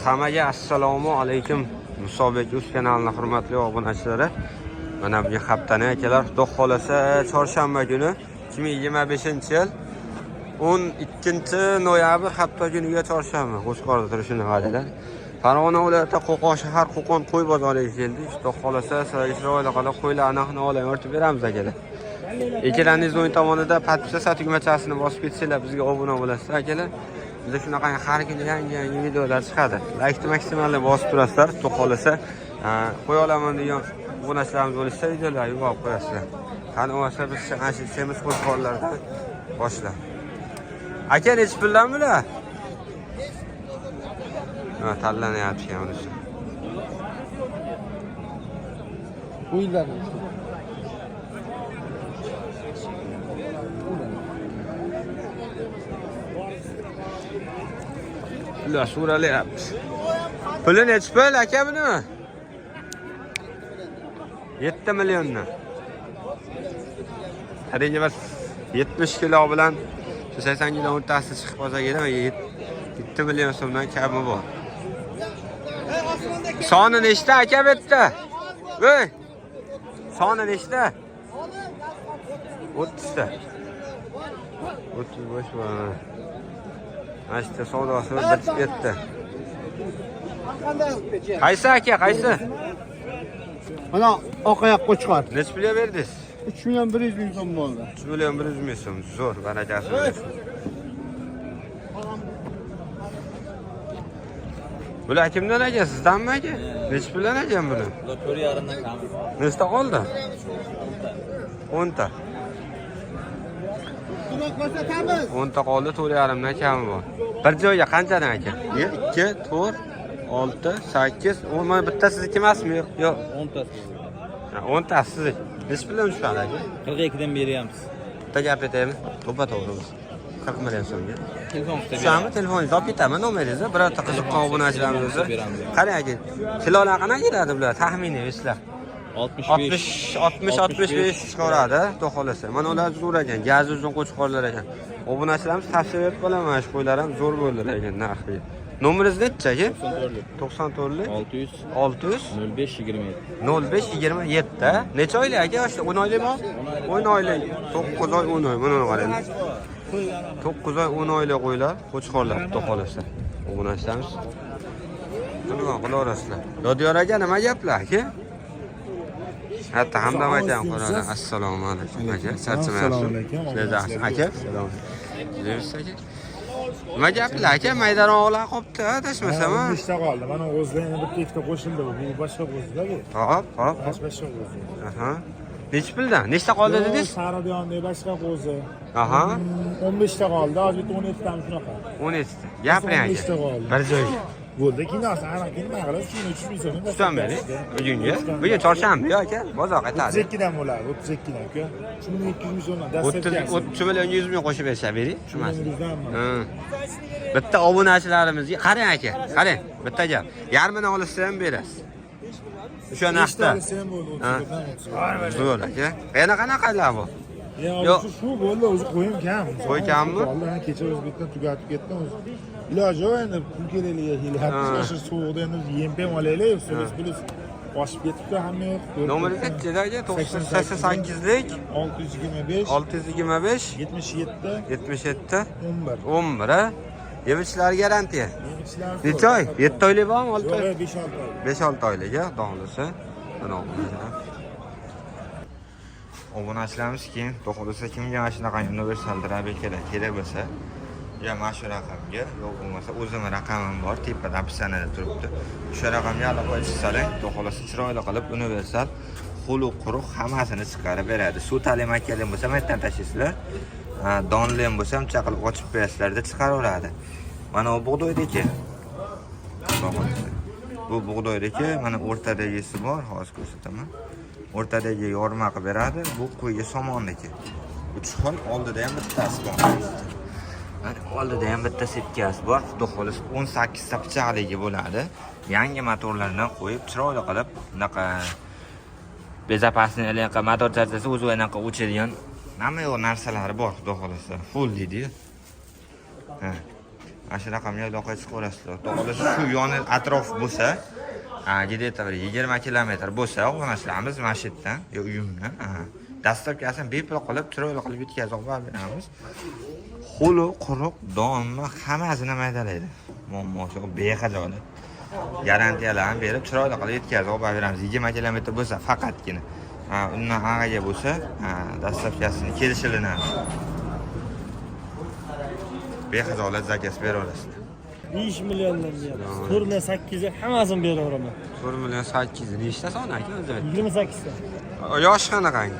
Hammaga assalomu alaykum. Musobaq uz kanalining hurmatli obunachilari. Mana bugun haftani akalar, xudo xolasa chorshanba kuni 2025-yil 12 noyabr hafta kuniga chorshanba. Qo'chqorda turishini qaranglar. Farg'ona viloyati Qo'qon shahar Qo'qon qo'y bozoriga keldik. Xudo xolasa sizlarga chiroyli qilib qo'ylarni narxini olib yoritib beramiz akalar. Ekraningiz o'ng tomonida подписаться tugmachasini bosib ketsanglar bizga obuna bo'lasizlar akalar. Bizda shunaqa har kuni yangi-yangi videolar chiqadi. Laykni maksimalni bosib turasizlar. Xudo xolasa qo'ya olaman degan obunachilarimiz bo'lsa videolar yuborib qo'yasizlar. Qani bo'lmasa biz ana shu semiz qo'chqorlardan boshla. Aka, nechi puldan bular? Ha, tanlanyapti ekan bunisi. Qo'ylar. Pullar so'ralyapti. Puli nechi pul aka buni? 7 milliondan. Qarang, bir 70 kilo bilan shu 80 kilo o'rtasida chiqib qolsa kerak, 7 million so'mdan kami bor. Soni nechta aka bu yerda? Voy. Soni nechta? 30 ta. 35 bor. Mana shu savdosi bitib ketdi. Qaysi aka, qaysi? Mana oq oyoq qo'chqor. Nechi pulga berdingiz? 3 million 100 ming so'm bo'ldi. 3 million 100 ming so'm. Zo'r, barakasi bersin. Bular kimdan aka? Sizdanmi aka? Nechi puldan ekan buni? Bular 4,5dan kam. Nechta qoldi? 10 ta. Ko'rsatamiz. 10 ta qoldi, 4,5 dan kami bor. Bir joyga qanchadan aka? 2, 4, 6, 8, 10. Mana bitta sizniki emasmi? Yo'q, yo'q. 10 tasi. Ha, 10 tasi sizniki. Nechi puldan tushadi aka? 42dan beryapmiz. Bitta gap aytaymi? To'ppa to'g'ri. 40 million so'mga. Telefon qilib Tushami telefoningizni olib ketaman nomeringizni. Birorta qiziqqan obunachilarimiz bo'lsa. Beramiz. Qarang aka, kilolar qanaqa keladi bular taxminiy eslar? 65 60 60 65 chiqaradi, xudo xolasa. Mana ular zo'r ekan, gazi uzun qo'chqorlar ekan. Obunachilarimiz tavsiya berib qolaman, mana shu qo'ylar ham zo'r bo'ldilar ekan narxi. Nomeringiz nechi aka? 94 94 600 600 05 27. 05 27. Necha oylik aka? Yoshli 10 oylikmi? 10 oylik. 9 oy 10 oy. Mana uni qarang. 9 oy 10 oylik qo'ylar, qo'chqorlar xudo xolasa. Obunachilarimiz. Nima qilaverasizlar? Dodiyor aka, nima gaplar aka? Hatto Hamdam aka ham ko'radi. Assalomu alaykum aka. Charchamayapsiz? Assalomu alaykum. Sizlar yaxshi aka? Yuribsiz aka? Nima gaplar aka? Maydaroqlar qolibdi, adashmasam. Ha? 15 ta qoldi. Mana o'zida yana bitta ikkita qo'shildi. Bu boshqa qo'zida bu. Hop, hop. Boshqa boshqa qo'zi. Aha. Nechi puldan? Nechta qoldi dedingiz? Sariq boshqa qo'zi. Aha. 15 ta qoldi. Hozir bitta 17 tami shunaqa. 17 ta. Gapiring 15 ta aka. qoldi. Bir joyga. Bo'ldi, keyin aniq keyin nima qilasiz? 3 ming so'm. Uchdan bering. Bugunga. Bugun chorshanba yo aka, bozor qaytadi. 32 dan bo'ladi, 32 dan aka. 3200 ming so'mdan 30 dastlabki. 30 million 100 ming qo'shib bersa bering, tushunmas. Yuzdanmi? Ha. Bitta obunachilarimizga qarang aka, qarang, bitta gap. Yarmini olsa ham berasiz. O'sha narxda. Olsa ham bo'ldi, Ha. 34 dan 34. Zo'r aka. Yana qanaqalar bu? Ya, Yo'q. o'zi shu bo'ldi, o'zi qo'yim kam. Qo'y kammi? Qoldi, ha, kecha o'zi bitta tugatib ketdim o'zi. Iloji yo'q endi pul kerakligiga kelyapti. Ha. O'sha sovuqda endi yem pem olaylik, plus plus oshib ketibdi hamma yoq. Nomeringiz nechi aka? 88lik 625 625 77 77 11. 11 ha? Yemishlari garantiya. Yemishlar Necha oy? 7 oylik bormi? 6 oy? Yo'q, 5 6 oy. 5-6 oylik a, xudo xohlasa. Mana obunachilar. Obunachilarimiz keyin xudo xohlasa kimga mana shunaqa universal drabekalar kerak bo'lsa, yo mana shu raqamga, yo'q bo'lmasa o'zimni raqamim bor, tepada описаниеda turibdi. O'sha raqamga aloqa chiqsalang, xudo xohlasa chiroyli qilib universal xuluq quruq hammasini chiqarib beradi. Suv ta'lim akalim bo'lsa, maydan tashlaysizlar. Ha, donli ham bo'lsa, buncha qilib ochib qo'yasizlarda chiqaraveradi. Mana bu bug'doydiki. Xudo xohlasa. Bu bug'doydiki mana o'rtadagisi bor, hozir ko'rsataman. O'rtadagi yorma qilib beradi, bu qo'yga somonniki. Uch xil, oldida ham bittasi bor. Mana oldida ham bitta setkasi bor. Xudo xohlasa 18 ta pichoqligi bo'ladi. Yangi motorlardan qo'yib, chiroyli qilib, bunaqa безопасный anaqa motor charchasa o'zi anaqa o'chadigan hamma yo'q narsalari bor, xudo xohlasa. Full deydi-yu. Ha. Mana shu raqamga aloqa chiqaverasizlar. Xudo xohlasa shu yoni atrof bo'lsa, где-то bir 20 kilometr bo'lsa, obunachilarimiz mana shu yerdan, yo uyimdan, доставка sini bepul qilib, chiroyli qilib yetkazib olib beramiz. Xulu, quruq, donmi hammasini maydalaydi. Muammosi yo'q, bexajolat. Garantiyalarni berib, chiroyli qilib yetkazib olib beramiz. 20 kilometr bo'lsa faqatgina. Ha, undan ag'aga bo'lsa, доставка sini kelishilinadi. Bexajolat заказ beraverasizlar. 5 milliondan deyapmiz. 4 million 800 hammasini beraveraman. 4 million 800 nechta son aka o'zi? 28 ta. Yoshi qanaqangi?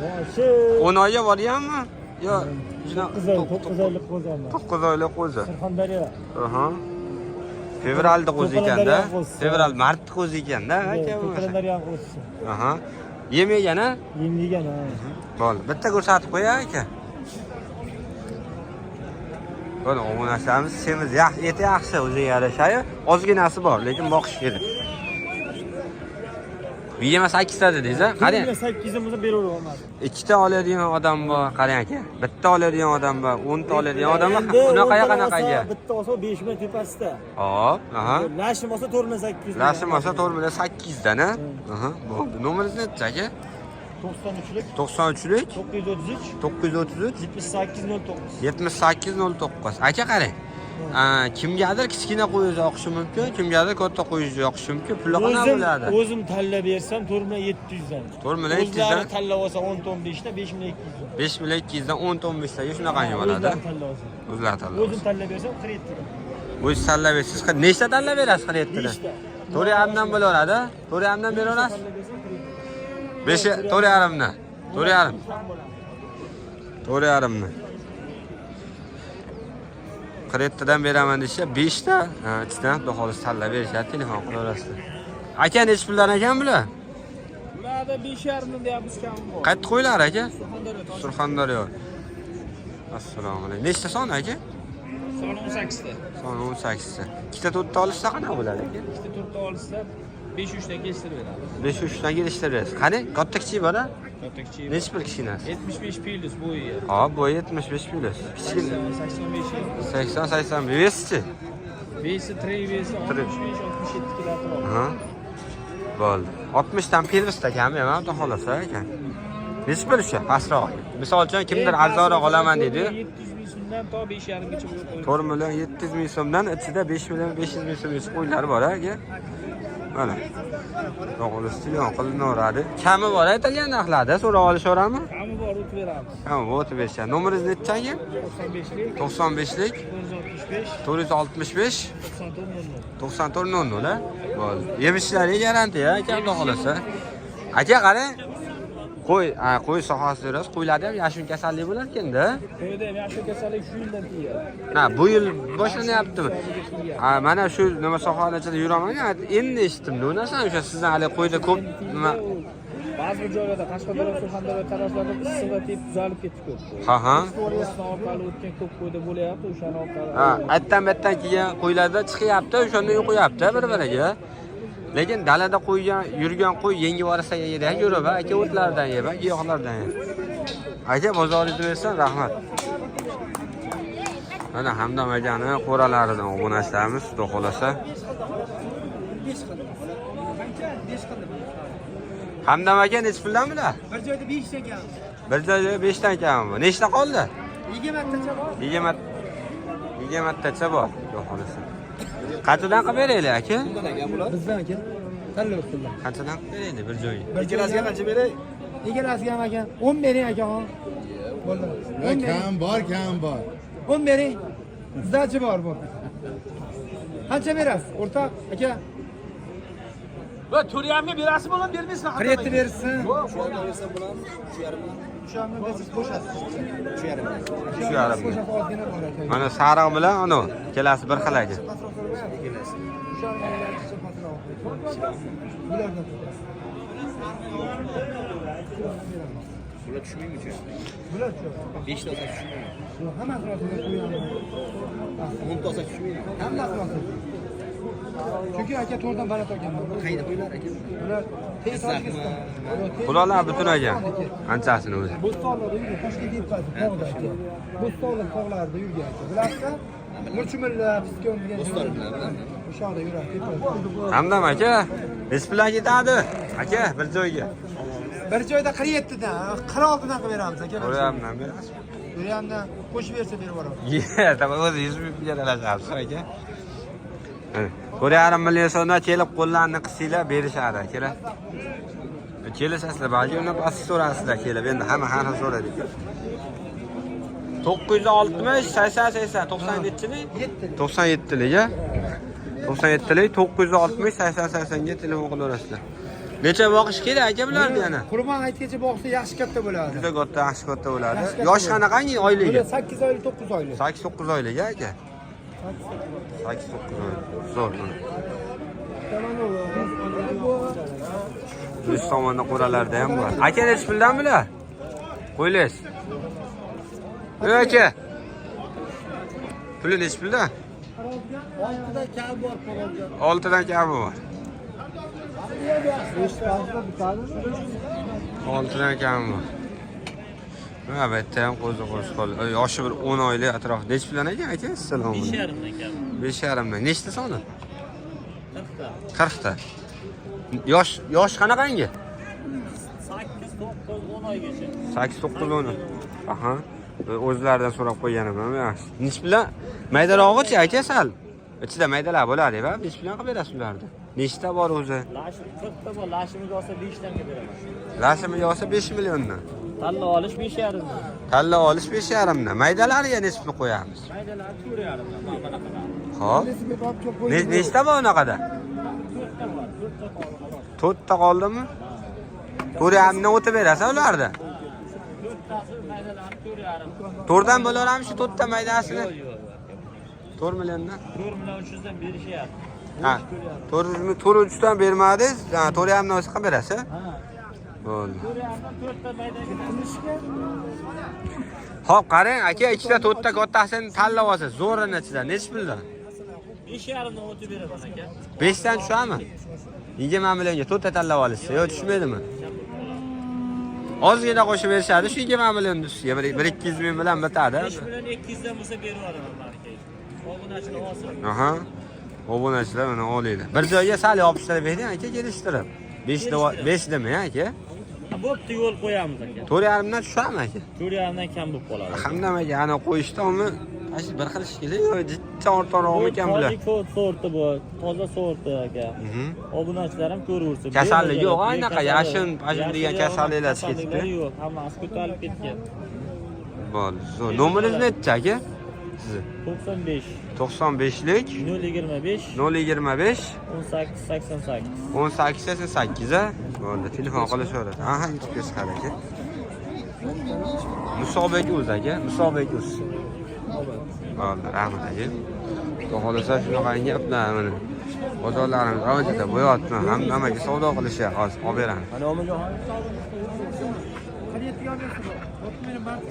Yoshi 10 oyga borganmi? Yo, 9 oy, 9 oylik qo'zami. 9 oylik qo'zi. Surxondaryo. Aha. Fevralda qo'zi ekanda. To'qqiz qo'zisi. Fevral, martda qo'zi ekanda, aka bo'lmasa. To'qqiz qo'zisi. Aha. Yem yegan a? Yem yegan ha. Bo'ldi. Bitta ko'rsatib qo'yay aka. Bo'ldi, obunachilarimiz semiz, yaxshi, eti yaxshi, o'ziga yarasha. Ozginasi bor, lekin boqish kerak. 28 ta dedingiz a? 4 Qarang. million 800 bo'lsa beraveraman. Ikkita oladigan odam bor, qarang aka. Bitta oladigan odam bor, 10 ta oladigan odam bor. Endi Unaqa o'nta qanaqa olsa, aka? Bitta olsa 5 million tepasida. Hop, aha. Lashim olsa 4 million 800. Lashim olsa 4 million 800 dan a? Aha, bo'ldi. Nomeringiz nechi aka? 93lik 93lik 933 933 78 09. 7809. Aka qarang. Kimgadir kichkina qo'yingiz yoqishi mumkin, kimgadir katta qo'yingiz yoqishi mumkin. Puli qanaqa O'zim bo'ladi? o'zim tanlab bersam 4 million 700 dan. 4 million 700 O'zlari dan tanlab olsa 10 ta 15 ta 5 million 200 dan. 5 million 200 dan 10 ta 15 taga shunaqangi bo'ladi. O'zlari tanlab olsa. O'zlari tanlab O'zim olsa. tanlab bersam 47 dan. O'zingiz tanlab bersangiz, nechta tanlab berasiz 47 dan? 5 ta. 4,5 dan bo'laveradi? 4,5 dan beraverasiz? Tanlab bersam 47. 5 4,5 dan. 4,5. 4,5 dan. 47 dan beraman desa 5 ta, ichidan xudo xohlasa tanlab berishadi, telefon qilaverasizlar. Aka nechi puldan ekan bular? Bularda 5,5 deyapmiz, kami bor. Qayerda qo'ylar aka? Surxondaryo. Assalomu alaykum. Nechta son aka? Soni 18 ta. Soni 18 ta. Ikkita to'rtta olishsa qanaqa bo'ladi aka? Ikkita to'rtta olsa 5 3 dan kelishtirib beramiz. 5 3 dan kelishtirib berasiz. Qani, katta kichik bor a? Katta kichik. Nechi pul kichkinasi? 75 plus bo'yi. Hop, bo'yi 75 plus. Kichkina 85. 80 85 вес chi? Вес i три вес i 65 67 kilo atrof. Ha. Bo'ldi. 60 dan plusda kam emas, xudo xohlasa aka. Nechi pul o'sha pastroq? Misol uchun kimdir arzonroq olaman deydi. 700 ming so'mdan to 5,5 gacha bo'lib 4 million 700 ming so'mdan ichida 5 million 500 ming so'mgacha qo'ylar bor aka. Mana. To'g'risi telefon qilinaveradi. Kami bor aytilgan narxlarda so'rab olishaveradimi? Kami bor, o'tib beramiz. Kami bor, o'tib berishadi. Nomeringiz nechi aka? 95lik 95lik 465 465 94 00. 94 00 a? Bo'ldi. Yemishlariga garantiya aka, xudo xohlasa. Aka qarang. Qo'y, ha, qo'y sohasida yurasiz. Qo'ylarda ham yashun kasallik bo'lar ekanda. Qo'yda ham yaxshi kasallik shu yildan tegadi. Ha, bu yil boshlanyaptimi? Ha, mana shu nima sohani ichida yuraman, endi eshitdim. Bu narsani o'sha sizdan hali qo'yda ko'p nima Ba'zi bir joylarda Qashqadaryo, Surxondaryo taraflarda issig'ida tegib tuzalib ketdi ko'p. Ha, ha. Bo'ston orqali o'tgan ko'p qo'yda bo'lyapti, o'shani orqali. Ha, attan battan kelgan qo'ylarda chiqyapti, o'shanda yo'qyapti bir-biriga. Lekin dalada qo'ygan, yurgan qo'y yengib borsa yeydi, yurib, aka o'tlardan yeb, giyohlardan yeb. Aka bozoringizni bersin, rahmat. Mana Hamdam akani qo'ralaridan obunachilarimiz, xudo xohlasa. Hamdam aka nechi puldan bular? Bir joyda 5 ta ekan. Bir joyda 5 ta ekanmi? Nechta qoldi? 20 tacha bor. 20 20tacha bor, xudo xohlasa. Qanchadan qilib beraylik aka? Bizdan aka. Tanlab puldan. Qanchadan qilib beraylik bir joyga? Ikkalasiga qancha beray? Ikkalasiga ham aka. 10 bering akaxon. Bo'ldi. 10 bering. Kam bor, kam bor. 10 bering. Сдача bor bu. Qancha berasiz? O'rtoq aka. Va to'riyamga berasizmi, oğlum, bermaysizmi? 47 bersin. Yo'q, shu yerdan bersam bo'ladimi? 3,5 bersiz qo'shasiz. 3,5. 3,5. Qo'shasiz ozgina bor aka. Mana sariq bilan anu ikkalasi bir xil aka. Bular tushmaymi uch Bular tushadi. 5 ta olsa tushmaymi? Yo'q, hammasini olsa qo'yaman. 10 ta olsa tushmaymi? Hammasini olsa. Chunki aka to'rtdan barat olganman. Qayerda qo'ylar aka? Bular tez Tojikiston. Yo'q, tez- Xulolar butun ekan. Anchasini o'zi. Bo'stonliqda yurgan, Toshkentga yetib tog'da aka. Bo'stonliq tog'larida yurgan aka. Bilasizmi? Murchumilla, Piskon degan Do'stlar bilan bilaman. O'sha yoqda yuradi, tepada. Hamdam aka, nechi bilan ketadi? Aka, bir joyga. Bir joyda 47 dan, 46 dan qilib beramiz aka. Ko'ryapman, berasiz. Bir yandan qo'shib bersa berib yuboraman. Ye, tamam, o'zi 100 ming pulga talashasiz aka. 1,5 million so'mdan kelib qo'llarni qissanglar berishadi akalar. Kelishasizlar, balki undan pastki so'rasizlar kelib. Endi hamma har xil so'raydi. 960 80 80 90 nechilik? 97lik, a? 97lik 960 80 80 ga telefon qilaverasizlar. Necha boqish kerak aka bularni yana? Qurbon hayitgacha boqsa yaxshi katta bo'ladi. Juda katta, yaxshi katta bo'ladi. Yaxshi katta Yosh bo'ladi. qanaqangi oyligi? Bular 8 oylik, 9 oylik. 8-9 oylik aka. 8-9 oylik. Zo'r mana. Rus tomonda qo'ralarda ham bor. Aka nechi puldan bular? Qo'ylaysiz. Ey aka. Puli nechi puldan? 6dan kam bor qo'rolga. 6dan kami bor. 6dan kami bor. Ha, bu yerda ham qo'zi qo'shqol. Yoshi bir 10 oylik atrof. Nechi puldan aka aka? Assalomu alaykum. 5,5 dan kam. 5,5 dan. Nechta soni? 40 ta. Yosh yosh qanaqangi? 8, 9, 10 oygacha. 8 9 10. Aha. O'zlaridan so'rab qo'yganim ham yaxshi. Nech bilan maydarog'ichi aka sal. Ichida maydalar bo'ladi, va nech bilan qilib berasiz ularni? Nechta bor o'zi? Lash 40 ta bor, lashimiz olsa 5 tanga beraman. Lashimiga olsa 5 milliondan. Tanla olish 5,5 dan. Tanla olish 5,5 dan. Maydalariga necha pul qo'yamiz? Maydalar 4,5 dan, mana bunaqa. Xo'p. Nechta bor unaqada? To'rtta qoldimi? 4,5 dan o'tib berasan ularni. To'rttasi maydalar 4,5. To'rtdan bo'laveramiz shu to'rtta maydasini. Yo'q, yo'q. 4 milliondan. 4 million 300 dan berishyapti. Ha. 400 4 dan bermadingiz. Ha, 4,5 dan olsa qilib berasiz. Ha. Bo'ldi. 4,5 dan to'rtta maydaga. Xo'p, qarang, aka, ikkita to'rtta kattasini tanlab olsiz. Zo'rini ichidan nechi puldan? 5,5 dan o'tib beraman aka. 5 dan tushami? 20 millionga to'rtta tanlab olishsa, yo tushmaydimi? Ozgina qo'shib berishadi, shu 20 million ustiga bir 200 ming bilan bitadi. 5 million 200 dan bo'lsa berib yuboraman man aka. Obunachilar olsin. Aha. Obunachilar mana olinglar. Bir joyga sal yopishtirib bering aka, kelishtirib. 5 da 5 dimi aka? Ha, bo'pti, yo'l qo'yamiz aka. 4,5 dan tushami aka? 4,5 dan kam bo'lib qoladi. Hamdam aka, ana qo'yishdimi? Ana bir xil shekilli, yo jicha o'rtoqroqmikan bular? Tojik sorti bu, toza sorti aka. Obunachilar ham ko'raversin. Kasallik yo'q, Bemalol. anaqa yashin, pashin degan kasalliklar chiqib Kasalliklar ketibdi. yo'q, hammasi ko'tarilib ketgan. Bo'ldi. Zo'r. Nomeringiz nechi aka? Sizni 95 95lik 025 025 18 88. 18 88 a? Bo'ldi, telefon qilishaveradi. Aha, YouTube'ga chiqadi aka. Musobek o'z aka, Musobek o'z. Bo'ldi, rahmat aka. Xudo xohlasa shunaqa gaplar mana. Bozorlarimiz avjida bo'yapti. Hammaga savdo qilishyapti hozir, olib beramiz. 47 ga olib bersin. 30 meni mart.